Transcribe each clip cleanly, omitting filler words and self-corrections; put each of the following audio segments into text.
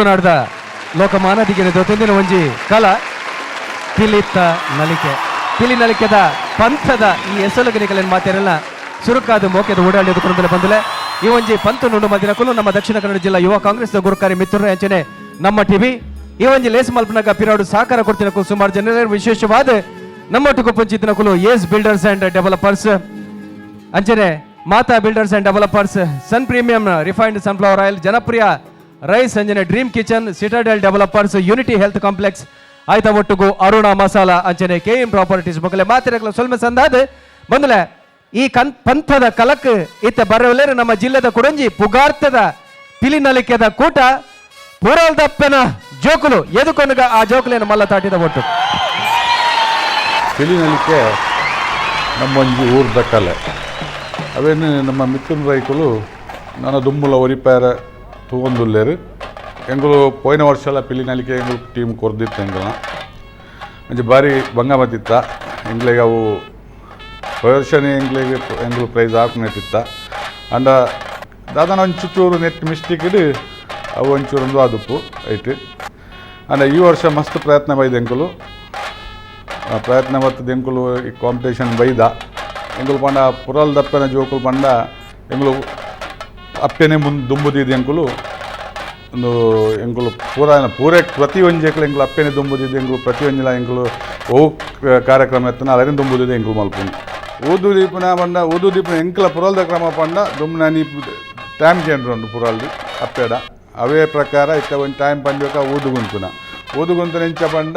ತುಳುನಾಡ್ದ ಲೋಕಮಾನದಿಗೆ ದೊತ್ತೊಂದಿನ ಒಂಜಿ ಕಲಾ ಪಿಲಿತ್ತ ನಲಿಕೆ. ಪಿಲಿ ನಲಿಕೆದ ಪಂಥದ ಈ ಎಸಲುಗನಿಕಲೆನ್ ಮಾತೆರೆಲ್ಲ ಸುರುಕಾದ ಮೋಕೆದ ಓಡಾಡಿ ಎದುಕೊಂಡಲೆ ಬಂದಲೆ. ಈ ಒಂಜಿ ಪಂಥ ನುಂಡು ಮದಿನಕುಲು ನಮ್ಮ ದಕ್ಷಿಣ ಕನ್ನಡ ಜಿಲ್ಲಾ ಯುವ ಕಾಂಗ್ರೆಸ್ ಗುರುಕಾರಿ ಮಿತ್ರರು ಅಂಚನೆ ನಮ್ಮ ಟಿವಿ ಈ ಒಂಜಿ ಲೇಸ್ ಮಲ್ಪನಾಗ ಪಿರಾಡು ಸಹಕಾರ ಕೊಡ್ತಿನಕು ಸುಮಾರು ಜನರ, ವಿಶೇಷವಾದ ನಮ್ಮೊಟ್ಟಿಗೆ ಪಂಚಿತಿನಕುಲು ಏಸ್ ಬಿಲ್ಡರ್ಸ್ ಅಂಡ್ ಡೆವಲಪರ್ಸ್, ಅಂಚನೆ ಮಾತಾ builders and developers, sun premium refined sunflower oil, Janapriya rice, ಅಂಚನೆ dream kitchen, Citadel developers, unity health complex, ಆಯ್ತ ಒಟ್ಟುಗು ಅರುಣ ಮಸಾಲ, ಅಂಚನೆ K M properties ಮೊಗಲೆ ಮಾತಿರಕಲ ಸೊಲ್ಮೆ ಸಂದಾದ ಬಂದಲೆ. ಈ ಕನ್ ಪಂಥದ ಕಲಕ್ ಇತ್ತ ಬರವಲೇರು ನಮ್ಮ ಜಿಲ್ಲೆದ ಕುಡಂಜಿ ಪುಗಾರ್ತದ ಪಿಲಿ ನಲಿಕೆದ ಕೂಟ ಪೂರಲ್ದಪ್ಪನ ಜೋಕುಲು. ಎದುಕೊನುಗ ಆ ಜೋಕುಲೇನು ಮಲ್ಲ ತಾಟಿದ ಒಟ್ಟು. ಪಿಲಿನಲಿಕೆ ನಮ್ಮೊಂಜಿ ಊರ್ದ ಕಲೆ. ಅವೇನು ನಮ್ಮ ಮಿಥುನ್ ರೈಕುಲು ನನ್ನ ದುಂಬುಲ ಒರಿಪಾರ ತೂವೊಂದುಲ್ಲೆರ್. ಎಂಕುಲು ಪೋಯಿನ ವರ್ಷಲ ಪಿಲಿನಲಿಕೆ ಎಂಕುಲು ಟೀಮ್ ಕೊರ್ದಿತ್ತು. ಎಂಕಲ್ನ ಒಂಜಿ ಬಾರಿ ಬಂಗ ಬತ್ತಿತ್ತ ಎಂಕ್ಲೆಗ್. ಅವು ಪೋಯಿ ವರ್ಷನೇ ಎಂಕ್ಲೆಗ್ ಎಂಕುಲು ಪ್ರೈಸ್ ಆಪುನೆಟ್ಟಿತ್ತ. ಅಂಡ ದಾದನ ಒಂಚೂರು ಚೂರು ನೆಟ್ ಮಿಸ್ಟೇಕ್ಡ್ ಅವು ಒಂಚೂರು ಒಂದು ಆದುಪ್ಪು ಐಟ್. ಅಂಡ ಈ ವರ್ಷ ಮಸ್ತ್ ಪ್ರಯತ್ನ ಬೈದ ಎಂಕುಲು. ಆ ಪ್ರಯತ್ನ ಬತ್ತದ ಎಂಕುಲು ಈ ಕಾಂಪಿಟೇಷನ್ ಬೈದ. ಎಂಕುಲು ಪಂಡ ಪುರಲ್ ದಪ್ಪನ ಜೋಕುಲು ಪಂಡ ಎಂಕುಲು ಅಪ್ಪೆನೆ ಮುಂದೆ ದುಂಬುದಿದ್ದು. ಎಂಕುಲು ಒಂದು ಎಂಕುಲು ಪೂರ ಪೂರೆ ಪ್ರತಿ ಒಂಜೆಕ್ಲು ಎಂಕುಲು ಅಪ್ಪೆನೆ ದುಂಬುದಿದ್ದು. ಎಂಕುಲು ಪ್ರತಿ ಒಂಜಿಲ ಎಂಕುಲು ಒವು ಕಾರ್ಯಕ್ರಮ ಎತ್ತನ ಅಲೆನ ದುಂಬುದಿದ್ದು ಎಂಕುಲು ಮಲ್ಪುನು. ಊದು ದೀಪನ ಪಂಡ, ಊದು ದೀಪನ ಎಂಕಲ ಪುರಲ್ದ ಕ್ರಮ ಪಂಡ ದುಂಬುನ ಟೈಮ್ ಕೇಂದ್ರ ಉಂಡು ಪುರಲ್ದು ಅಪ್ಪೆಡ. ಅವೇ ಪ್ರಕಾರ ಇತ್ತ ಒಂದು ಟೈಮ್ ಪಂಡ್ಬೇಕ. ಊದು ಗುಂತುನ, ಊದು ಗುಂತುನ ಎಂಚ ಪಂಡ,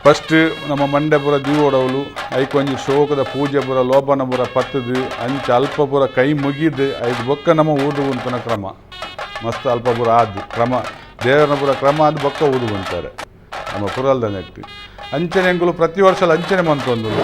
ಫಸ್ಟ್ ನಮ್ಮ ಮಂಡೆ ಪೂರ ದೀವೊಡವ್ಲು. ಐಕ್ ಒಂಜಿ ಶೋಕದ ಪೂಜೆ ಪೂರ ಲೋಪನ ಪೂರ ಪತ್ತದು, ಅಂಚ ಅಲ್ಪ ಪೂರ ಕೈ ಮುಗಿದು, ಐದು ಬೊಕ್ಕ ನಮ್ಮ ಊದು ಗುಂತುನ ಕ್ರಮ. ಮಸ್ತ್ ಅಲ್ಪ ಪೂರ ಆದ್ ಕ್ರಮ, ದೇವರನ ಪೂರ ಕ್ರಮ ಆದ್ ಬೊಕ್ಕ ಊದು ಗುಂತಾರೆ ನಮ್ಮ ಪುರಲ್ದ ನೆಟ್ಟು. ಅಂಚನೆ ಎಂಕುಲು ಪ್ರತಿ ವರ್ಷಲ ಅಂಚನೆ ಮಂತೊಂದುಲ್ಲ.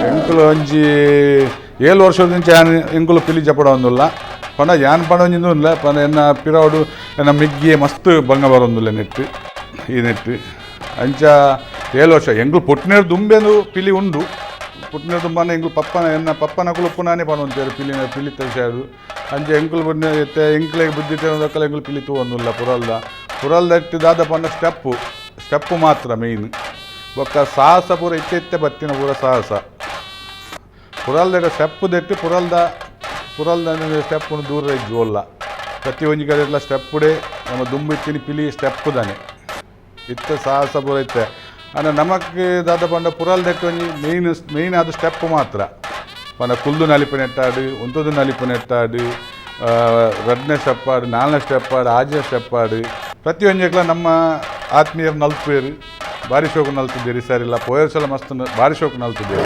ಎಂಕುಲು ಒಂಜಿ 7 ವರ್ಷದಿಂಚ ಯಾನ್ ಎಂಕುಲು ಪಿಲಿ ಜಪಡ ಒಂದುಲ್ಲ ಪಂಡ ಯಾನ್ ಪಂಡ ಒಂಜಿ ಇಲ್ಲ ಪಂಡ ಎನ್ನ ಪಿರವಡು ಎನ್ನ ಮಿಗ್ಗಿ ಮಸ್ತ್ ಬಂಗ ಬರೊಂದುಲ್ಲ ನೆಟ್ಟು ಈ ನೆಟ್ಟು. ಅಂಚ 7 ವರ್ಷ ಎಂಗ್ಲು ಪುಟ್ನೇರು ದುಂಬೆಂದು ಪಿಲಿ ಉಂಡು. ಪುಟ್ನೇರು ದುಂಬಾನೆ ಎಂಗ್ಲು ಪಪ್ಪನ ಎನ್ನ ಪಪ್ಪನ ಉಪ್ಪುನಾನೇ ಪನೊಂತೇರು ಪಿಲಿನ ಪಿಲಿತ ವಿಷಯಡು. ಅಂಚ ಎಂಕುಲು ಬುಡ್ನ ಇತ್ತೆ ಎಂಕ್ಲೆಗ್ ಬುದ್ಧಿ ತೆರದಕ್ಕಲ ಎಂಕುಲು ಪಿಲಿ ತೂವೊಂದುಲ್ಲ. ಪುರಲ್ದ ಪುರಲ್ದ ದಾದ ಪಂಡ ಸ್ಟೆಪ್ಪು, ಸ್ಟೆಪ್ಪು ಮಾತ್ರ ಮೇಯ್ನ್. ಬೊಕ್ಕ ಸಾಹಸ ಪೂರ ಇತ್ತೆ ಇತ್ತೆ ಬತ್ತಿನ ಪೂರ ಸಾಹಸ. ಪುರಲ್ದೆಡ ಸ್ಟೆಪ್ ದೆಟ್ಟು ಪುರಲ್ದ ಪುರಲ್ದ ಸ್ಟೆಪ್ಪುನು ದೂರ ಇಜ್ಜು. ಪ್ರತಿ ಒಂಜಿ ಕಡೆಟ್ಲ ಸ್ಟೆಪ್ಪುಡೆ. ನಮ್ಮ ದುಂಬು ಇತ್ತಿನ ಪಿಲಿ ಸ್ಟೆಪ್ ದಾನೆ, ಇತ್ತೆ ಸಾಹಸ ಪೂರ ಇತ್ತೆ. ಅಂಡ ನಮಕ್ ದಾದ ಪಂಡ ಪುರಲ್ ದೆಟ್ಟು ಒಂಜಿ ಮೇಯ್ನ್ ಮೇಯ್ನ್ ಅದು ಸ್ಟೆಪ್ ಮಾತ್ರ. ಪಂಡ ಕುಲ್ದು ನಲಿಪುನೆಟ್ಟಾಡು, ಉಂತುದು ನಲಿಪುನೆಟ್ಟಾಡು, ರಡ್ಡನೇ ಸ್ಟೆಪ್ ಆಡು, ನಾಲ್ನೇ ಸ್ಟೆಪ್ ಆಡು, ಆಜನೇ ಸ್ಟೆಪ್ ಆಡು, ಪ್ರತಿಯೊಂಜಿಕ್ಲ ನಮ್ಮ ಆತ್ಮೀಯರು ನಲ್ಪೇರು. ಭಾರಿ ಶೋಕು ನಲ್ತಿದ್ದೀರಿ ಸರಿಲ್ಲ. ಪೋಯರ್ ಸಲ ಮಸ್ತ್ ಭಾರಿ ಶೋಕು ನಲ್ತಿದ್ದೀರಿ.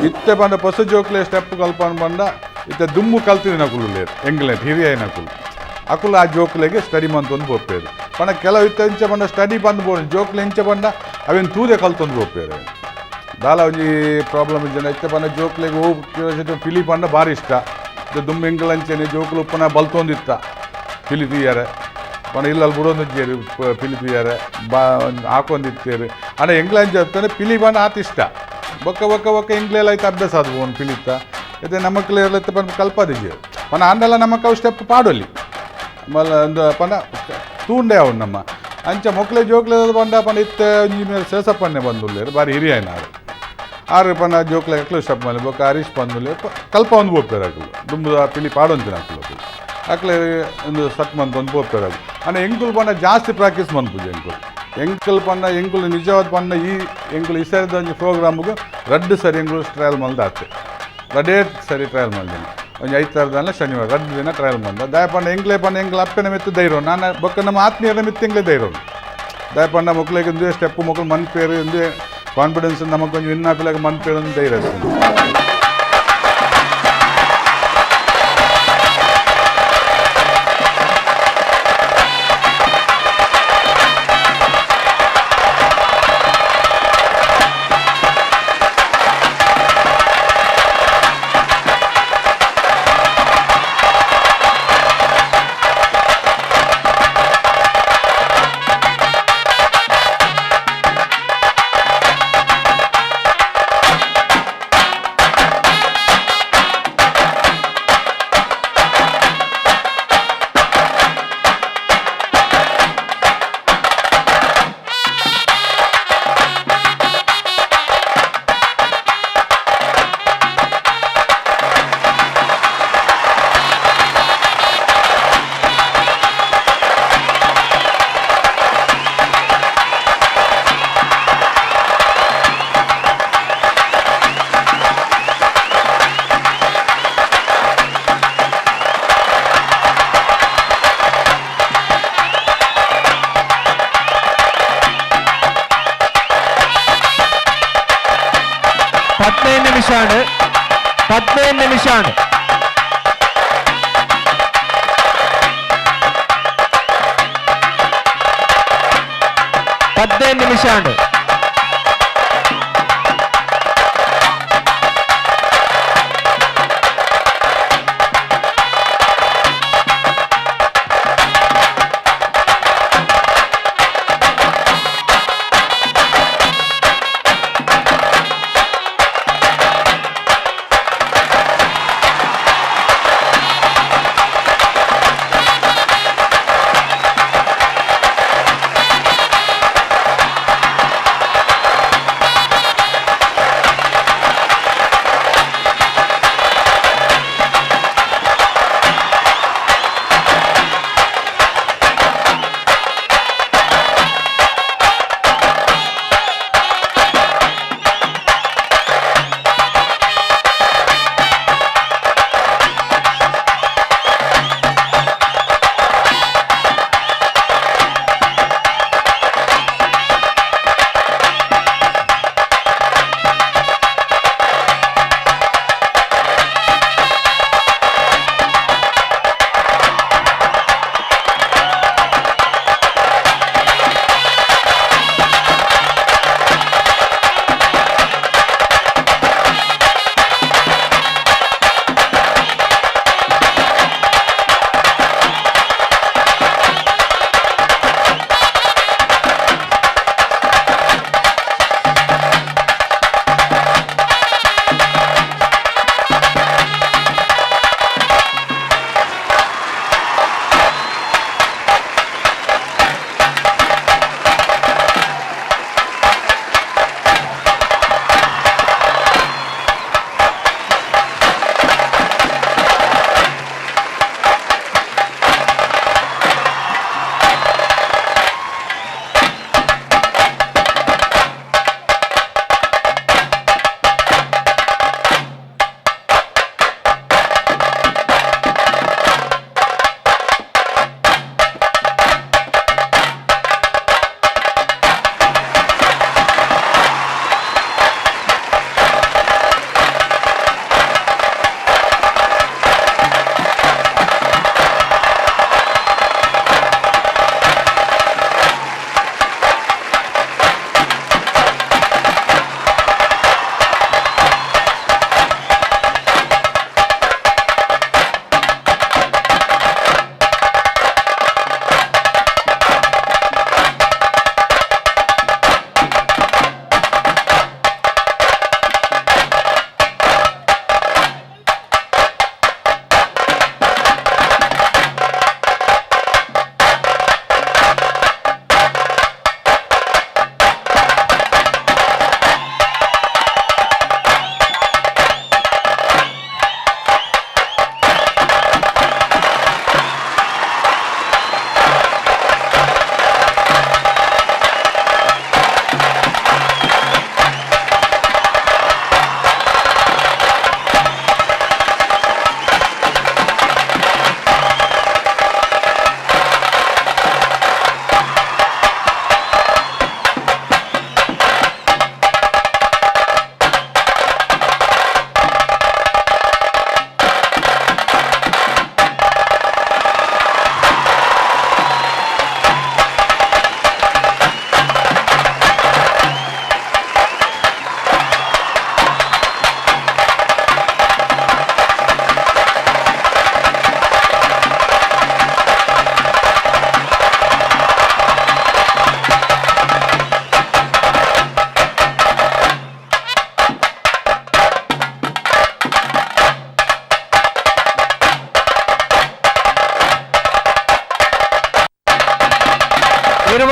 ಇತ್ತೆ ಪಂಡ ಪೊಸ ಜೋಕ್ಲೆ ಸ್ಟೆಪ್ ಕಲ್ಪನ್ ಪಂಡ ಇತ್ತೆ ದುಮ್ಮು ಕಲ್ತಿನ ಅಕುಲು ಎಂಗ್ಲೆ ಹಿರಿಯನ ಅಕುಲು ಅಕುಲು ಆ ಜೋಕ್ಲೆಗೆ ಸ್ಟಡಿ ಮಂತೊಂದು ಪೋಪೇರು. ಪಂಡ ಕೆಲವು ಇತ್ತೆ ಇಂಚ ಪಂಡ ಸ್ಟಡಿ ಬಂದು ಬೋಡು ಜೋಕ್ಲೆ ಇಂಚ ಪಂಡ ಅವೇನು ತೂದೆ ಕಲ್ತೊಂದು ಪೋಪೇರು. ದಾಲ ಒಂಜಿ ಪ್ರಾಬ್ಲಮ್ ಇಜ್ಜಂಡ ಇತ್ತೆ ಪಂಡ ಜೋಕ್ಲೆಗ್ ಓ ಕ್ಯೂರಿಯಾಸಿಟಿ ಪಿಲಿ ಪಂಡ ಭಾರಿ ಇಷ್ಟ. ಇತ್ತೆ ದುಮ್ಮು ಎಂಗ್ಲಂಚೆನೆ ಜೋಕ್ಲು ಉಪ್ಪನ ಬಲ್ತೊಂದಿತ್ತ ಪಿಲಿ ತೀಯರೆ ಪಂಡ ಇಲ್ಲಲ್ಲಿ ಬುಡೊಂದಿಜ್ಜೇರು ಪಿಲಿ ತೀಯರೆ ಬಾ ಹಾಕೊಂದಿತ್ತೇರು. ಅಂಡ ಎಂಗ್ಲಂಚ ಅತ್ತಂದ್ರೆ ಪಿಲಿ ಪಂಡ ಆತ ಇಷ್ಟ. ಬೊಕ್ಕ ಬೊಕ್ಕ ಬೊಕ್ಕ ಎಂಗ್ಲೆಲ್ಲ ಐತೆ ಅಭ್ಯಾಸ ಅದು ಒಂದು ಪಿಲಿತ್ತ ಇತ್ತೆ ನಮ್ಮಕ್ಲೆ ಇರ್ಲತ್ತೆ ಪಂಡ ಕಲ್ಪದಿಜ್ಜೇರು. ಪಂಡ ಆಂಡಲ ನಮಕ್ ಅವು ಸ್ಟೆಪ್ ಪಾಡೊಲಿ ಮಲ್ಲ ಒಂದು ಪಂಡ ತೂಂಡೆ ಅವು ನಮ್ಮ ಅಂಚ ಮೊಕ್ಲೆ ಜೋಕ್ಲೆ ಪಂಡ ಪಂಡ ಇತ್ತೆ ಒಂಜಿ ಮೇಲ್ ಸೇಸಪ್ಪನ್ನೇ ಬಂದುಲ್ಲೇರು ಬಾರಿ ಹಿರಿಯನ ಆರು ಆರು ಪಂಡ ಜೋಕ್ಲೆ ಅಕ್ಲು ಸ್ಟೆಪ್ ಮೇಲೆ ಬೊಕ್ಕ ಹರೀಶ್ ಬಂದುಲ್ಲೇರು ಕಲ್ಪ ಒಂದು ಪೋಪೇರು ಅಕ್ಲು ದುಂಬುದ ಪಿಲಿ ಪಾಡೊಂತಿನ ಅಕ್ಲು ಅಕ್ಲು ಅಕ್ಲೆ ಒಂದು ಸಟ್ ಮಂತ್ ಒಂದು ಪೋಪೇರು ಅದು. ಅಂಡ ಎಂಕುಲು ಪಂಡ ಜಾಸ್ತಿ ಪ್ರಾಕ್ಟೀಸ್ ಮನ್ಪುಜಿ ಎಂಕುಲು ಎಂಕುಲು ಪಂಡ ಎಂಕುಲು ನಿಜವಾದ ಪಂಡ ಈ ಎಂಕುಲು ಈ ಸರಿದ ಒಂಜಿ ಪ್ರೋಗ್ರಾಮ್ಗೆ ರಡ್ಡು ಸರಿ ಎಂಕುಲು ಟ್ರಯಲ್ ಮಲ್ದ ಆತೆ ರಡೇ ಸರಿ ಟ್ರಯಲ್ ಮಲ್ದಿನಿ ಒಂಜಿ ಐತಾರದಲ್ಲ ಶನಿವಾರ ರಡ್ಡು ದಿನ ಟ್ರಯಲ್ ಮಂದ ದಾಯ ಪಂಡ ಎಂಕ್ಲೆ ಪಂಡ ಎಂಕ್ಲ ಅಪ್ಪನ ಮಿತ್ತು ಧೈರ್ಯ ನಾನು ಬೊಕ್ಕ ನಮ್ಮ ಆತ್ಮೀಯರ ಮಿತ್ತು ಎಂಕ್ಲೆ ಧೈರ್ಯ. ದಾಯ ಪಂಡ ಮೊಕ್ಲೆಗ್ ಒಂದೇ ಸ್ಟೆಪ್ ಮೊಕ್ಕಳು ಮನ್ಪೇರು ಒಂದೇ ಕಾನ್ಫಿಡೆನ್ಸ್ ನಮಕ್ ಒಂಜಿ ವಿನ್ ಆಪಿಲಾಗ ಮನ್ಪೇರು ಒಂದು ಧೈರ್ಯ ಇರ್ತದೆ. 15 ನಿಮಿಷ 15 ನಿಮಿಷ. 15 ನಿಮಿಷ.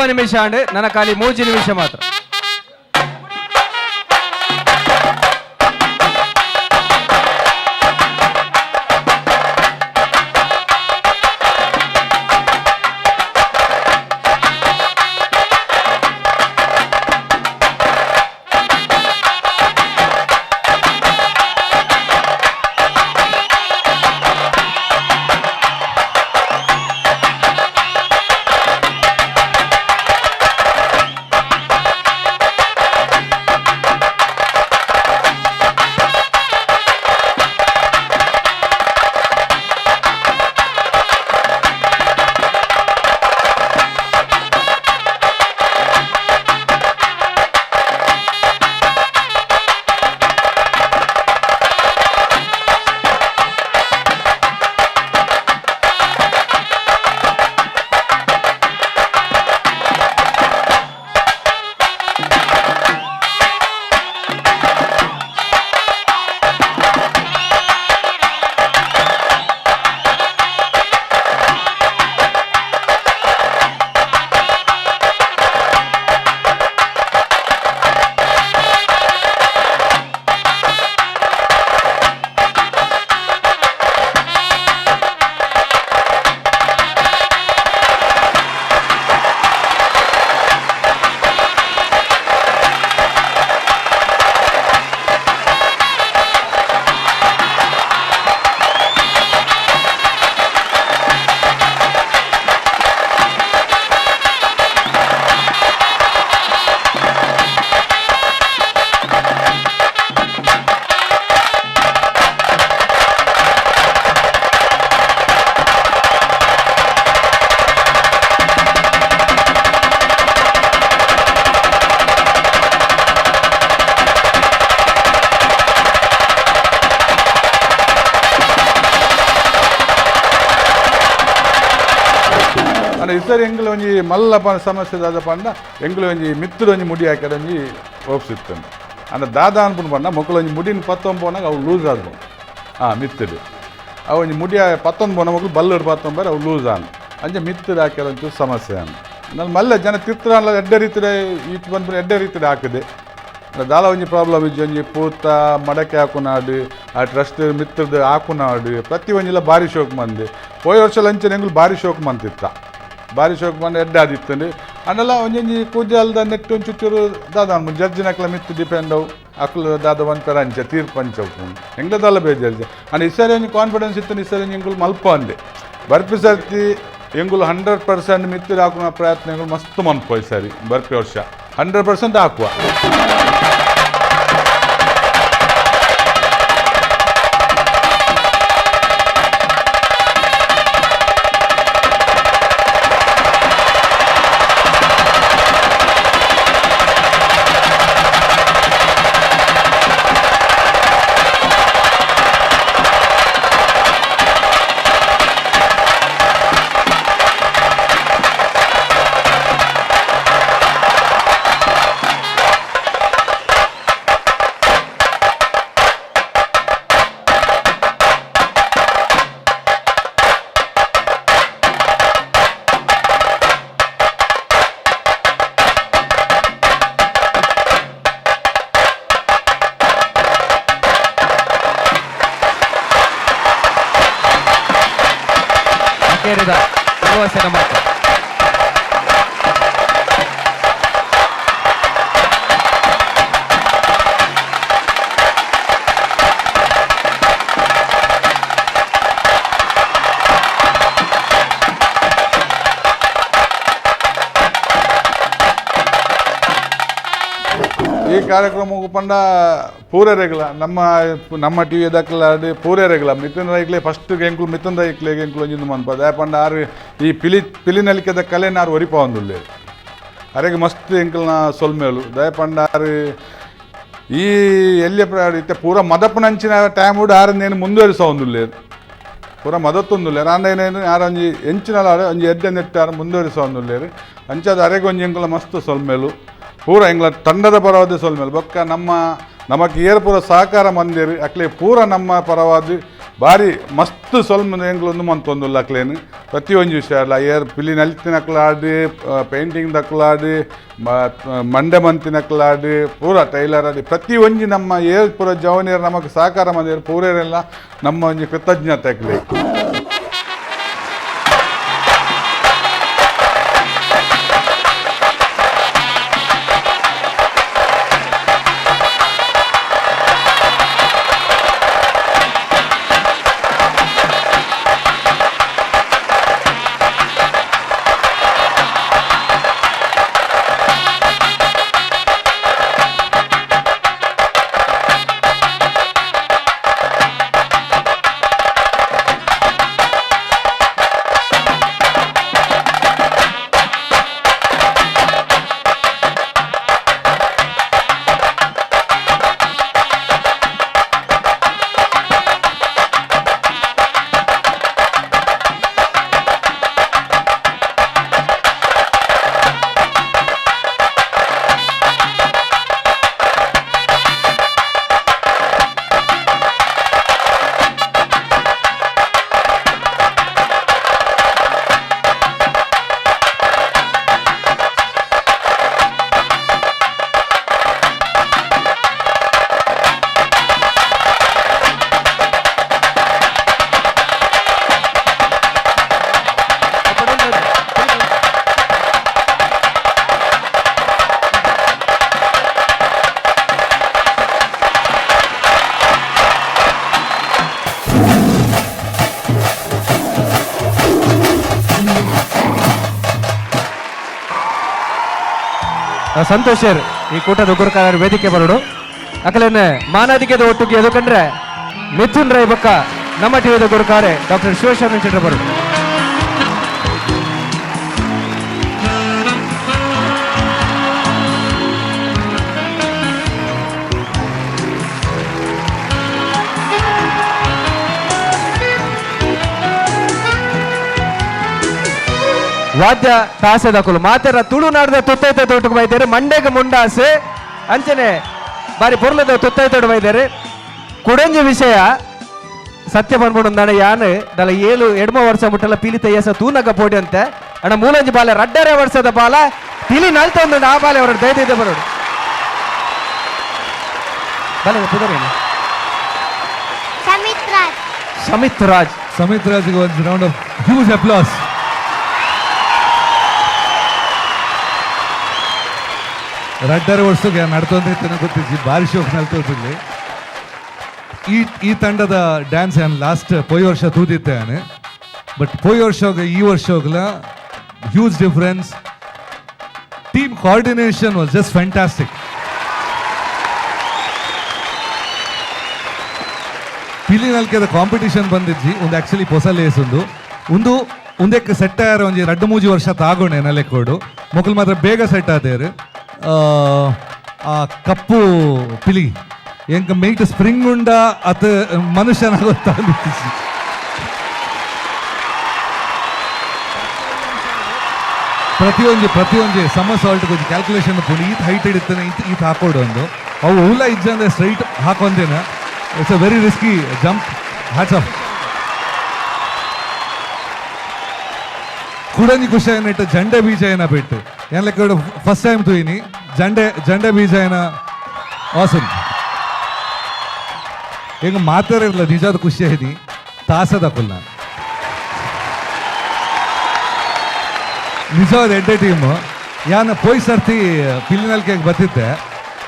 50 ನಿಮಿಷ ಅಂಡ್ ನನ್ನ ಖಾಲಿ 3 ನಿಮಿಷ ಮಾತ್ರ. ಇಸರಿ ಎಂಗ್ಲ ಒಂಜಿ ಮಲ್ಲ ಸಮಸ್ಯೆ ದಾದ ಪಂಡ ಎಂಗ್ಲ ಒಂಜಿ ಮಿತ್ತುಡು ಒಂಜಿ ಮುಡಿ ಹಾಕ್ಯಾರ ಒಂಜಿ ಒಪ್ಸಿತ್ತಂದು ಅಂಡ ದಾದ ಅನ್ಪುಂಡು ಪಂಡ ಮೊಕ್ಕಳು ಒಂಜಿ ಮುಡಿನ ಪತ್ತೊಂದು ಪೋನಾಗ ಅವು ಲೂಸ್ ಆದ್ವು. ಹಾಂ ಮಿತ್ತುಡು ಅವು ಒಂಜಿ ಮುಡಿ ಪತ್ತೊಂದು ಪೋನ ಮಕ್ಕಳು ಬಲ್ಲಡು ಪತ್ತೊಂದು ಅವು ಲೂಸ್ ಆನ್ ಅಂಚೆ ಮಿತ್ತುಡು ಹಾಕ್ಯಾರ ಒಂಚೂರು ಸಮಸ್ಯೆ ಅನ್ ನಾನು ಮಲ್ಲ ಜನ ತಿತ್ರ ಎಡ್ಡೆ ರೀತಿಯ ಈಚೆ ಬಂದ್ಬಿಟ್ಟು ಎಡ್ಡೆ ರೀತಿಯ ಹಾಕಿದೆ. ದಾಲ ಒಂಜಿ ಪ್ರಾಬ್ಲಮ್ ಇಜ್ಜಿ ಒಂಜಿ ಪೂತ ಮಡಕೆ ಹಾಕುನಾಡು ಆ ಟ್ರಸ್ಟ್ ಮಿತ್ತದ ಹಾಕುನಾಡು ಪ್ರತಿ ಒಂಜಿಲ ಭಾರಿ ಶೋಕ್ ಮಂದಿ. ಪೋಯ ವರ್ಷ ಲಂಚನ ಎಂಗುಲು ಭಾರಿ ಶೋಕ್ ಮಂತಿತ್ತ ಭಾರಿ ಶೋಕ್ ಮಂದಿ ಎಡ್ಡೆ ಆದಿತ್ತಂದು ಅಂಡಲ ಒಂಜೊಂಜಿ ಕೂಜಲ್ದ ನೆಟ್ಟು ಒಂಚೂರು ದಾದ ಜಡ್ಜಿನಕ್ಲ ಮಿತ್ತು ಡಿಪೆಂಡ್ ಅವು ಅಕ್ಲು ದಾದ ಒಂಥರ ಅಂಚೆ ತೀರ್ಪು ಅಂಚೆ ಎಂಗ್ಲ ದಾಲ ಬೇಜಾರ್ಜೆ ಅಂಡ್ ಇಸರಿ ಒಂಜಿ ಕಾನ್ಫಿಡೆನ್ಸ್ ಇತ್ತು ಇಸರಿ ಎಂಗುಲು ಮಲ್ಪ ಅಂದೆ ಬರ್ಪಿ ಸರ್ತಿ ಎಂಗುಲು 100% ಮಿತ್ತು ಹಾಕುವ ಪ್ರಯತ್ನ ಎಂಗುಲು ಮಸ್ತ್ ಮನ್ಪೋ ಈ ಸರಿ ಬರ್ಪಿ ವರ್ಷ 100% ಹಾಕುವ. ಈ ಕಾರ್ಯಕ್ರಮಕ್ಕೂ ಪಂಡ ಪೂರೆರೆಗ್ಲ ನಮ್ಮ ನಮ್ಮ ಟಿ ವಿ ದಾಖಲಾಡಿ ಪೂರೆರೆಗ್ಲ ಮಿಥುನ್ ರೈಕ್ಲೆ ಫಸ್ಟ್ ಎಂಕುಲು ಮಿಥುನ್ ರೈಕ್ಲೆ ಎಂಕುಲು ಒಂಜಿಂದು ಮನ್ಪದ ಪಂಡ ಆರು ಈ ಪಿಲಿ ಪಿಲಿನಲಿಕೆದ ಕಲೆನ ಆರು ಒರಿಪ ಒಂದುಲ್ಲೆ ಅರೆಗೆ ಮಸ್ತ್ ಎಂಕಲ್ನ ಸೊಲ್ಮೇಲು ದಯಪಂಡ ಆರು ಈ ಎಲ್ಲಿ ಇತ್ತೆ ಪೂರ ಮದಪ್ಪನಂಚಿನ ಟೈಮ್ ಆರು ನೇನು ಮುಂದುವರಿಸ ಒಂದುಲ್ಲೆ ಪೂರ ಮದತ್ತೊಂದುಲ್ಲೆ ರಾಂಡೇನೇನು ಯಾರು ಒಂಜಿ ಎಂಚಿನ ಒಂಜಿ ಎಡ್ಡೆ ನೆಟ್ಟಾರು ಮುಂದುವರಿಸ ಒಂದುಲ್ಲೇರು ಅಂಚಾದ ಅರೆಗೆ ಒಂಜಿ ಎಂಕುಲ ಮಸ್ತ್ ಸೊಲ್ಮೇಲು ಪೂರ ಎಂಗ್ಲ ತಂಡದ ಪರವಾದ ಸೊಲ್ಮೇಲೆ ಬೊಕ್ಕ ನಮ್ಮ ನಮಕ್ ಏರ್ ಪೂರ ಸಹಕಾರ ಮಂದಿರು ಅಕ್ಲೆ ಪೂರ ನಮ್ಮ ಪರವಾದ ಬಾರಿ ಮಸ್ತ್ ಸೊಲ್ಮ ಎಂಕ್ಲೊಂದು ಮಂತೊಂದುಲ್ಲ ಅಕ್ಲೇನು ಪ್ರತಿಯೊಂಜಿ ವಿಷಯ ಅಲ್ಲ ಏರ್ ಪಿಲಿ ನಲ್ತಿನಕ್ಲಾಡು ಪೇಂಟಿಂಗ್ ದಕ್ಲಾಡು ಮಂಡೆ ಮಂತಿನಕ್ಲಾಡು ಪೂರ ಟೈಲರ್ ಆಡಿ ಪ್ರತಿಯೊಂಜಿ ನಮ್ಮ ಏರ್ ಪೂರ ಜವನಿಯರು ನಮಗೆ ಸಹಕಾರ ಮಂದಿರು ಪೂರೇರೆಲ್ಲ ನಮ್ಮ ಒಂಜಿ ಕೃತಜ್ಞತೆ ಅಕ್ಲೆ. ಸಂತೋಷರ್ ಈ ಕೂಟದ ಗುರುಕಾರ ವೇದಿಕೆ ಬರೋಡು ಅಕಲೇನೆ ಮಾನಾದಿಕೆದ ಒಟ್ಟಿಗೆ ಎದುಕಂಡ್ರೆ ಮಿಥುನ್ ರೈ ಬಕ್ಕ ನಮ್ಮ ಟಿವಿದ ಗುರುಕಾರೆ ಡಾಕ್ಟರ್ ಶಿವಶರಣ ಶೆಟ್ಟರ್ ಬರೋಡು. ವಾದ್ಯ ತಾಸೆದಕುಲು ಮಾತೆರ ತುಳುನಾಡದ ತುತ್ತೈತ ತೋಟಕ್ಕೆ ಬೈದಾರೆ ಮಂಡ್ಯಗೆ ಮುಂಡಾಸೆ ಅಂಚನೆ ಬಾರಿ ಪೊರ್ಲದ ತುತ್ತೈತೋಡು ಬೈದಾರೆ. ಕುಡಂಜಿ ವಿಷಯ ಸತ್ಯ ಬಂದ್ಬಿಡು ಯಾನ್ ದಲ 7 ಎಡ್ಮ ವರ್ಷ ಮುಟ್ಟಲ ಪೀಲಿ ತಯ್ಯಸ ತೂನಗ ಪೋಡಿ ಅಂತೆ ಅಣ್ಣ ಮೂಲಂಜಿ ಬಾಲೆ ರಡ್ಡರೆ ವರ್ಷದ ಬಾಲ ಪಿಲಿ ನಲ್ತೊಂದು ಆ ಬಾಲೆ ಅವರ ದಯದಿದ್ದೆ ಬರೋಡು ಬಾಲೆ ಪುದರೇನು? ಸಮಿತ್ ರಾಜ್. ಸಮಿತ್ ರಾಜ್. ಸಮಿತ್ ರಾಜ್ಗೆ ಒಂದು round of huge applause. ರಡ್ಡರ ವರ್ಷಕ್ಕೆ ನಡ್ತೊಂದಿತ್ತು ಗೊತ್ತಿಜ್ಜಿ ಭಾರಿ ಶೋಕ್ ನಲ್ತೋತಿಲ್ಲಿ. ಈ ಈ ತಂಡದ ಡ್ಯಾನ್ಸ್ ಏನು ಲಾಸ್ಟ್ ಪೋಯ್ ವರ್ಷ ತೂದಿತ್ತೆ ನಾನು, ಬಟ್ ಪೋಯ್ ವರ್ಷ ಈ ವರ್ಷ ಹೋಗಲ huge difference. Team coordination was just fantastic. ಪಿಲಿನಲ್ಕೆದ competition ಬಂದಿಜ್ಜಿ ಒಂದು ಆಕ್ಚುಲಿ ಪೊಸ ಲೇಸ್ ಒಂದು ಒಂದು ಒಂದಕ್ಕೆ ಸೆಟ್ ಆಯಾರ ಒಂಜಿ ರಡ್ಡು ಮೂಜಿ ವರ್ಷ ತಾಗೋಣೆ ನಲೆಕೋಡು ಮೊಕಲ್ ಮಾತ್ರ ಬೇಗ ಸೆಟ್ ಆದೇರು. ಆ ಕಪ್ಪು ಪಿಲಿ ಎಂಕ ಮೇಟ್ ಸ್ಪ್ರಿಂಗ್ ಉಂಡ ಅತ್ ಮನುಷ್ಯನ ಗೊತ್ತಾಗುತ್ತೆ. ಪ್ರತಿಯೊಂಜಿ ಪ್ರತಿಯೊಂಜಿ ಸಮ ಸಾಲ್ಟ್ ಕೊಂಚ ಕ್ಯಾಲ್ಕುಲೇಷನ್ ಪುಂಡು ಈತ್ ಹೈಟ್ ಹಿಡಿತಾನೆ ಈತ್ ಈತ್ ಹಾಕೋಡು ಒಂದು ಅವು ಉಲ್ಲ ಇಜ್ಜಂದ್ರೆ ಸ್ಟ್ರೈಟ್ ಹಾಕೊಂತೇನೆ. It's a very risky jump, hats off. ಕುಡಂಜಿ ಖುಷಿ ಏನಿಟ್ಟು ಜಂಡೆ ಬೀಜ ಏನ ಬಿಟ್ಟು ಏನ್ ಲೆಕ್ಕ ಫಸ್ಟ್ ಟೈಮ್ ತೂಯಿನಿ ಜಂಡೆ ಜಂಡೆ ಬೀಜ ಏನ ಆಸಮ್. ಈಗ ಮಾತಾಡಿರಲ್ಲ ನಿಜಾದ ಖುಷಿ ಐತಿ ತಾಸದ ಕುಲ್ಲ ನಿಜವಾದ ಎಡ್ಡೆ ಟೀಮ್. ಯಾನ ಪೋಯ್ ಸರ್ತಿ ಪಿಲ್ಲಿನಲ್ಕೆ ಬತ್ತಿತ್ತೆ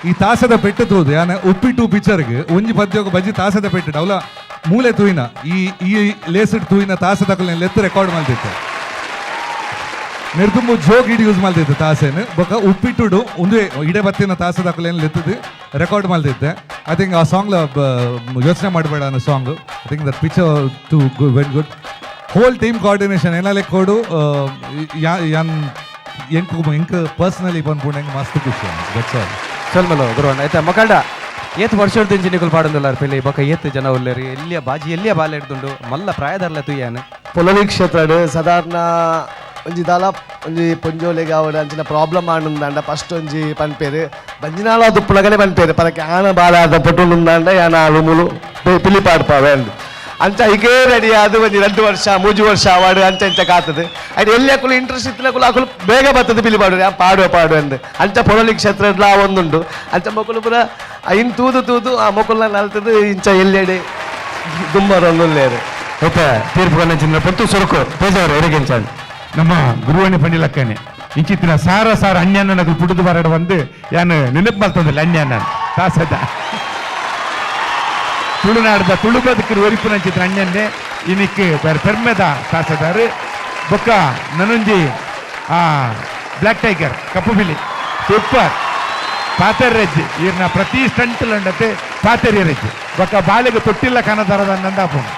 ಈ ತಾಸದ ಪೆಟ್ಟು ತೂದು ಯಾನ ಉಪ್ಪಿಟ್ಟು ಪಿಕ್ಚರ್ಗೆ ಒಂಜಿ ಪದ್ಯೋಗ ಬಜ್ಜಿ ತಾಸದ ಪೆಟ್ಟು ಅವಲ ಮೂಲೆ ತೂಯಿನ ಈ ಈ ಲೇಸಿಟ್ ತೂಯಿನ ತಾಸದ ಲೆತ್ತು ರೆಕಾರ್ಡ್ ಮಾಡ್ತಿತ್ತು. ನಿರ್ದುಂಬು ಜೋಗ್ ಇಡಿ ಯೂಸ್ ಮಾಡ್ತಿದ್ದೆ ತಾಸೇನು ಬೊಕ ಉಪ್ಪಿಟ್ಟುಡು ಒಂದೇ ಇಡೆ ಬತ್ತಿನ ತಾಸದ ಲೆತ್ತದು ರೆಕಾರ್ಡ್ ಮಾಡ್ತಿದ್ದೆ. I think ಆ ಸಾಂಗ್ ಯೋಚನೆ ಮಾಡಬೇಡ ಅನ್ನೋ song I think that picture too very good. Whole team coordination ಏನಾಲೆ ಕೊಡು ಯಾನ್ ಎಂಕ್ ಎಂಕ್ ಪರ್ಸನಲಿ ಬಂದ್ಕೊಂಡು ಹೆಂಗೆ ಮಸ್ತ್ ಖುಷಿ that's all. ಸೊಲ್ಮಲು ಗುರುವಣ್ಣ ಆಯ್ತಾ ಮಕ್ಕಳ ಏತ್ ವರ್ಷದ ಇಂಜಿನಿಕುಲ್ ಪಾಡೊಂದುಲ್ಲಾರ್ ಪಿಲಿ ಬೊಕ ಏತ್ ಜನ ಉಲ್ಲೇರಿ ಎಲ್ಲಿಯ ಬಾಜಿ ಎಲ್ಲಿಯ ಬಾಲೆ ಹಿಡ್ದುಂಡು ಮಲ್ಲ ಪ್ರಾಯದಾರ್ಲ ತುಯ್ಯಾನೆ. ಪೊಲವಿ ಕ್ಷೇತ್ರಡ್ ಸಾಧಾರಣ ಒಂಜಿ ದಾಲ ಒಂಜಿ ಪೊಂಜೋಲೆಗ್ ಆವಡ್ ಅಂಚಿನ ಪ್ರಾಬ್ಲಮ್ ಆಂಡುಂದಾಂಡ ಫಸ್ಟ್ ಒಂಜಿ ಪನ್ಪೇರು ಬಂಜಿನಾಲ ದುಪ್ಪುನಗನೆ ಪನ್ಪೇರು ಪರಕೆ ಆನ ಬಾಲ ಆದ ಪೊಟ್ಟುಂಡುಂದಾಂಡ ಯಾನ ಆಳು ಮೂಲು ಪಿಲಿ ಪಾಡ್ಪಾವೆ ಅಂದ್. ಅಂಚ ಹೀಗೇ ರೆಡಿ ಅದು ಒಂಜಿ 2 ವರ್ಷ 3 ವರ್ಷ ಅವಾಡು ಅಂಚ ಇಂಚ ಕಾತದೆ. ಅಯ್ಯ ಎಲ್ಲಿ ಅಕುಲು ಇಂಟ್ರೆಸ್ಟ್ ಇತ್ತಿನಕುಲು ಅಕುಲು ಬೇಗ ಬರ್ತದೆ ಪಿಲಿ ಪಾಡು ಪಾಡುವ ಪಾಡು ಅಂದ್. ಅಂಚ ಪೊಳಲಿ ಕ್ಷೇತ್ರ ಒಂದುಂಡು. ಅಂಚ ಮೊಕುಲು ಪೂರ ಇನ್ ತೂದು ತೂದು ಆ ಮೊಕುಲ್ನ ನಲ್ತದು ಇಂಚ ಎಲ್ಲೆಡೆ ದುಮ್ಮರೊಂದುಲ್ಲೇರು. ಇತ್ತೆ ತೀರ್ಪು ಪೊತ್ತು ಸುರುಕು ತೇಜವರು ಎರಿಗೆಂಚಾಂಡ್. ನಮ್ಮ ಗುರುವಣಿ ಪಂಡಿಲಕ್ಕನೆ ಇಂಚಿತ್ತಿನ ಸಾರ ಸಾರ ಅನ್ಯಾನ ಪುಟ್ಟದು ಬರಡ ಬಂದು ಯಾನು ನೆನಪು ಮಲ್ತಂದಿಲ್ಲ ಅನ್ಯಾನ ತಾಸದ ತುಳುನಾಡದ ತುಳು ಬದುಕರು ಒರಿಪು ನಂಚಿತ್ರ ಅಣ್ಯನ್ನೇ ಇನಿಕ್ ಬೇರೆ ಪೆರ್ಮೆದ ತಾಸದಾರು. ಬೊಕ್ಕ ನನೊಂಜಿ ಆ ಬ್ಲ್ಯಾಕ್ ಟೈಗರ್ ಕಪ್ಪು ಬಿಳಿ ಸೂಪರ್ ಪಾತೆರ್ ರಜ್ಜಿ ಈರ್ನ ಪ್ರತಿ ಸ್ಟಂಟ್ ಲಂಡತೆ ಪಾತೆರಿ ರಜ್ಜಿ. ಬೊಕ್ಕ ಬಾಲೆಗೆ ತೊಟ್ಟಿಲ್ಲ ಕನದರದ ನಂದಾಪುನು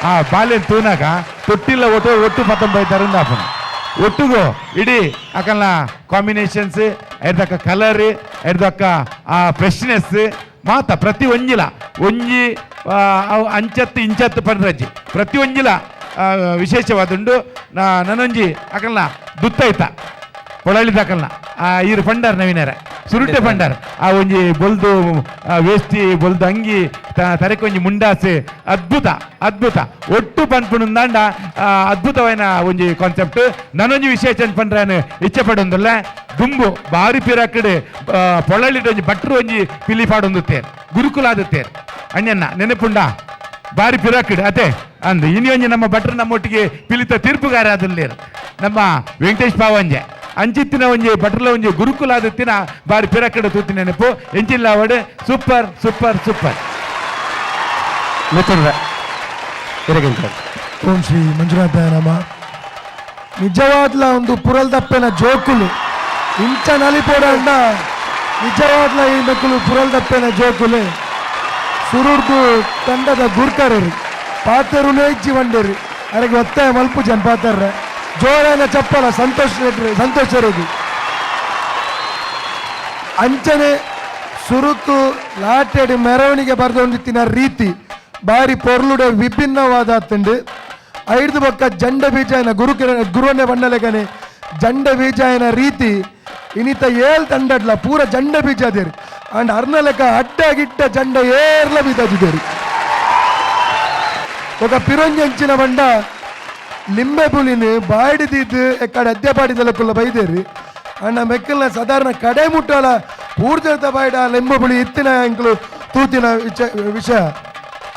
ಆ ಬಾಲೆ ತೂನಾಗ ತೊಟ್ಟಿಲ್ಲ ಒಟ್ಟು ಒಟ್ಟು 19 ತರಂದಾಪುನು ಒಟ್ಟುಗು ಇಡೀ ಅಕಲ್ನ ಕಾಂಬಿನೇಷನ್ಸ್ ಎರ್ದಕ್ಕ ಕಲರ್ ಎರ್ದಕ್ಕ ಆ ಫ್ರೆಶ್ನೆಸ್ ಮಾತ ಪ್ರತಿ ಒಂಜಿಲ ಒಂಜಿ ಅಂಚತ್ತು ಇಂಚತ್ತು ಪಂಡ್ರಜ್ಜಿ ಪ್ರತಿ ಒಂಜಿಲ ವಿಶೇಷವಾದುಂಡು. ನನೊಂಜಿ ಅಕಲ್ನ ದುತ್ತೈತ ಪೊಳಲಿದಕಲ್ನ ಈರು ಪಂಡಾರ್ ನವೀನರ ಸುರುಟೆ ಪಂಡಾರ್ ಆ ಒಂಜಿ ಬೊಲ್ದು ವೇಸ್ಟಿ ಬೊಲ್ದು ಅಂಗಿ ತರೆಕೊಂಜಿ ಮುಂಡಾಸೆ ಅದ್ಭುತ ಅದ್ಭುತ ಒಟ್ಟು ಪನ್ಪುಣಂದಾಂಡ ಅದ್ಭುತವಾದ ಒಂಜಿ ಕಾನ್ಸೆಪ್ಟ್. ನನೊಂಜಿ ವಿಶೇಷ ಪಂಡ್ರಾನು ಇಚ್ಛೆ ಪಡೊಂದುಲ್ಲ ದುಂಬು ಬಾರಿ ಪಿರಾಕಡೆ ಪೊಳಲಿಡ್ ಒಂಜಿ ಭಟ್ರು ಒಂಜಿ ಪಿಲಿ ಪಾಡೊಂದುತ್ತೇರ್ ಗುರುಕುಲಾದುತ್ತೇರ್ ಅಣ್ಣನ್ನ ನೆನಪುಂಡ ಬಾರಿ ಪಿರಾಕಡೆ ಅದೇ ಅಂದ್ ಇನಿ ಒಂಜಿ ನಮ್ಮ ಭಟ್ರು ನಮ್ಮೊಟ್ಟಿಗೆ ಪಿಲಿತ ತೀರ್ಪುಗಾರ ಆದುಲ್ಲೇರು ನಮ್ಮ ವೆಂಕಟೇಶ್ ಪಾವಂಜೆ ಅಂಚಿತ್ತಿನ ಒಂಜಿ ಭಟ್ರಲ ಒಂಜಿ ಗುರುಕುಲಾದತ್ತಿನ ಬಾರಿ ಪಿರಕಡೆ ತೂತಿ ನೆನಪು ಎಂಚಿಲ್ಲ award super super super. ಮಿತ್ರರೇ, ಎರಿಗೆಂಚಾಂಡ್. ಓಂ ಶ್ರೀ ಮಂಜುನಾಥ ನಮ. ನಿಜವಾದ್ಲ ಒಂದು ಪುರಲ್ದಪ್ಪನ ಜೋಕುಲು ಇಂಚ ನಲಿಪೋಡಂಡ ನಿಜವಾದ್ಲ ಈ ನಕುಲು ಪುರಲ್ದಪ್ಪನ ಜೋಕುಲು ಸುರುಡ್ದು ತಂಡದ ಗುರ್ಕರರು ಪಾತೆರುಲೇ ಇಜ್ಜಿ ವಂಡೇರು ಅರೆಗೆ ಒತ್ತಾಯ ಮಲ್ಪು ಜನ ಪಾತೆರ್ರೆ ಜೋರಾನ ಚಪ್ಪಲ ಸಂತೋಷ್ ಸಂತೋಷರಿಗೆ ಅಂಚನೆ ಸುರುಕು ಲಾಟೆಡ್ ಮೆರವಣಿಗೆ ಬರೆದೊಂದಿತ್ತಿನ ರೀತಿ ಬಾರಿ ಪೊರ್ಲುಡೆ ವಿಭಿನ್ನವಾದ ತುಂಡು. ಐದು ಬೊಕ್ಕ ಜಂಡ ಬೀಜಾಯನ ಗುರು ಗುರುವನ್ನೇ ಬಣ್ಣಲೆಗನೆ ಜಂಡ ಬೀಜಾಯನ ರೀತಿ ಇನಿತ ಏಳ್ ತಂಡಡ್ಲ ಪೂರ ಜಂಡ ಬೀಜ ಅದೇರಿ ಅಂಡ್ ಅರ್ನಲೆಕ ಅಡ್ಡ ಗಿಡ್ಡ ಜಂಡ ಏರ್ಲ ಬೀಜಾಜಿದೇರಿ. ఒక ಪಿರೊಂಜಂಚಿನ ಬಂಡ ಲಿಂಬೆ ಪುಲಿನ ಬಾಡಿದಿದ್ದು ಎಕ್ಕಡೆ ಅದ್ಯ ಪಾಡಿದಲಕ್ಕುಲ್ಲ ಬೈದೇರಿ ಅಣ್ಣ ಮೆಕ್ಕಲ್ನ ಸಾಧಾರಣ ಕಡೆ ಮುಟ್ಟಲ ಪೂರ್ಜದ ಬಾಯ್ಡ ಲಿಂಬೆ ಪುಳಿ ಇತ್ತಿನ ಅಂಕಲು ತೂತಿನ ವಿಷಯ.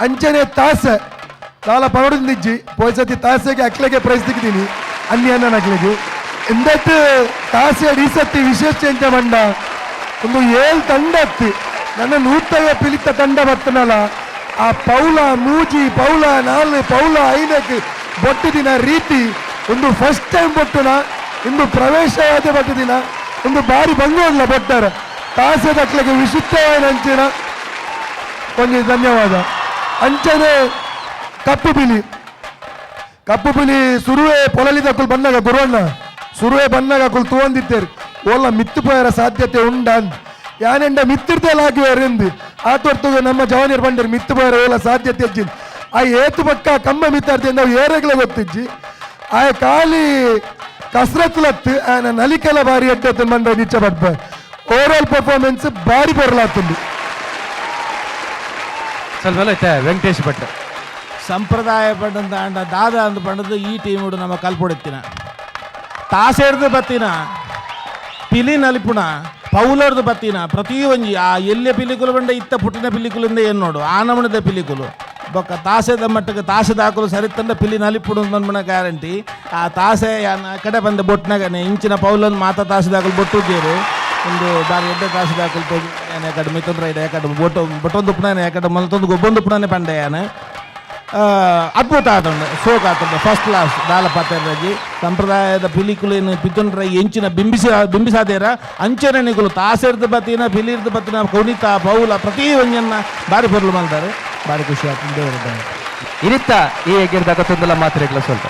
ಅಂಚನೆ ತಾಸೆ ದಾಲ ಪರಡುಂದಿಜ್ಜಿ ಪೋಯ್ಸತಿ ತಾಸೆಗೆ ಅಕ್ಲೆಗೆ ಪ್ರೈಸ್ ದಿಕ್ಕಿದ್ದೀನಿ ಅನ್ಯ ಅಣ್ಣನ ಅಕ್ಲೆಗೆ ಎಂದತ್ತು ತಾಸೆ ಅಡಿಸತ್ತಿ ವಿಶೇಷ ಎಂಚ ಬಂಡ ಒಂದು ಏಳ್ ತಂಡ ಅತ್ತಿ ನನ್ನ ನೂತೈವ ಪಿಲಿತ ತಂಡ ಬತ್ತನಲ್ಲ ಆ ಪೌಲ ಮೂಜಿ ಪೌಲ ನಾಲ್ ಪೌಲ ಐನಕ್ಕೆ ಬೊಟ್ಟು ದಿನ ರೀತಿ ಒಂದು ಫಸ್ಟ್ ಟೈಮ್ ಬೊಟ್ಟುನ ಇಂದು ಪ್ರವೇಶ ಆದ ಬೊಟ್ಟು ದಿನ ಒಂದು ಬಾರಿ ಬಂಗೋಲ್ಲ ಬೊಟ್ಟಾರ ತಾಸೆ ದಕ್ಲೆಗೆ ವಿಶಿಷ್ಟವಾದ ಅಂಚಿನ ಒಂದು ಧನ್ಯವಾದ. ಅಂಚನೆ ಕಪ್ಪು ಬಿಳಿ ಕಪ್ಪು ಬಿಳಿ ಸುರುವೆ ಪೊಲಲಿದ ಕುಲ್ ಬನ್ನಾಗ ಗುರುವಣ್ಣ ಸುರುವೆ ಬನ್ನಾಗ ಕುಲ್ ತೂವಂದಿತ್ತೇರು ಓಲ್ಲ ಮಿತ್ತು ಪೋಯರ ಸಾಧ್ಯತೆ ಉಂಡ ಯಾನೆಂಡ ಮಿತ್ತಿರ್ದೆಲ್ಲ ಹಾಕಿವೇರು ಎಂದು ಆತೊರ್ತುಗು ನಮ್ಮ ಜವಾನಿಯರ್ ಬಂಡರು ಮಿತ್ತು ಪೋಯರ ಓಲ ಸಾಧ್ಯತೆ ಹೆಚ್ಚಿಂದು ಆ ಏತು ಪಕ್ಕ ಕಮ್ಮ ಮಿತ್ತಾರ್ತಿ ನಾವು ಏರೆಗ್ಲ ಗೊತ್ತಿಜ್ಜಿ ಆ ಖಾಲಿ ಕಸರತ್ಲತ್ತು ಆನ ನಲಿಕೆಲ ಬಾರಿ ಎಡ್ಡೆ ಮಂಡ ನಿಚ್ಚ ಪಡ್ಪ over all performance ಬಾರಿ ಬರಲಾತುಂಡು. ಸ್ವಲ್ಪ ಐತೆ ವೆಂಕಟೇಶ್ ಭಟ್. ಸಂಪ್ರದಾಯ ಪಂಡಂತ ಅಂಡ ದಾದ ಅಂದ್ ಪಂಡದ್ದು ಈ ಟೀಮ್ ನಮ್ಮ ಕಲ್ಪೊಡೆತ್ತಿನ ತಾಸೆಡ್ದು ಬತ್ತಿನ ಪಿಲಿ ನಲಿಪುಣ ಪೌಲರ್ದು ಬತ್ತಿನ ಪ್ರತಿ ಒಂಜಿ ಆ ಎಲ್ಲೆ ಪಿಲಿಕುಲು ಬಂಡ ಇತ್ತ ಪುಟ್ಟಿನ ಪಿಲಿಕುಲಿಂದ ಏನು ನೋಡು ಆ ನಮಣದ ಪಿಲಿಕುಲು ಬೊಕ್ಕ ತಾಸೆದ ಮಟ್ಟಕ್ಕೆ ತಾಸೆದ ಹಾಕಲು ಸರಿ ತಂಡ ಪಿಲಿ ನಲಿಪುಡು ಮನ್ಮಣ ಗ್ಯಾರಂಟಿ. ಆ ತಾಸೆ ಯಾನ ಕಡೆ ಬಂದ ಬೊಟ್ನಾಗನೆ ಇಂಚಿನ ಪೌಲನ್ ಮಾತ ತಾಸೆದ ಹಾಕಲು ಬೊಟ್ಟುದ್ದೇರು ಒಂದು ಬಾರಿ ಎಡ್ಡೆ ತಾಸೆದ ಹಾಕಲು ತೋಜಿ ಯಾನೆ ಕಡೆ ಮಿತ್ತೊಂದು ರೈಡ್ ಯಾಕಡೆ ಬೊಟ್ಟು ಬೊಟ್ಟೊಂದು ಪುಣನೆ ಯಾಕಡೆ ಮಲ್ತೊಂದು ಗೊಬ್ಬೊಂದು ಪುಣನೆ ಪಂಡೆ ಯಾನೆ ಅದ್ಭುತ ಆತಂಡು ಸೋಕ್ ಆತಂಡು ಫಸ್ಟ್ ಕ್ಲಾಸ್ ದಾಲ ಪಾತೆರ್ರಜಿ ಸಂಪ್ರದಾಯದ ಪಿಲಿಕುಲೇನು ಪಿತುಂಡ್ರ ಎಂಚಿನ ಬಿಂಬಿಸ ಬಿಂಬಿಸಾದೇರ ಅಂಚನೆ ನಿಗುಲು ತಾಸೆರ್ದು ಬತ್ತಿನ ಪಿಲಿರ್ದು ಬತ್ತಿನ ಕುಣಿತ ಪೌಲ ಪ್ರತಿ ಒಂಜನ್ನ ಬಾರಿ ಪೊರ್ಲು ಮಲ್ತಾರೆ ಬಾರಿ ಖುಷಿ ಆಗ್ತದೆ ದೇವರ ಇನಿತ್ತ ಈ ಎಗ್ಗಿರ್ದಾಗ ತೊಂದಲ ಮಾತ್ರೆಗಳ ಸ್ವಲ್ಪ.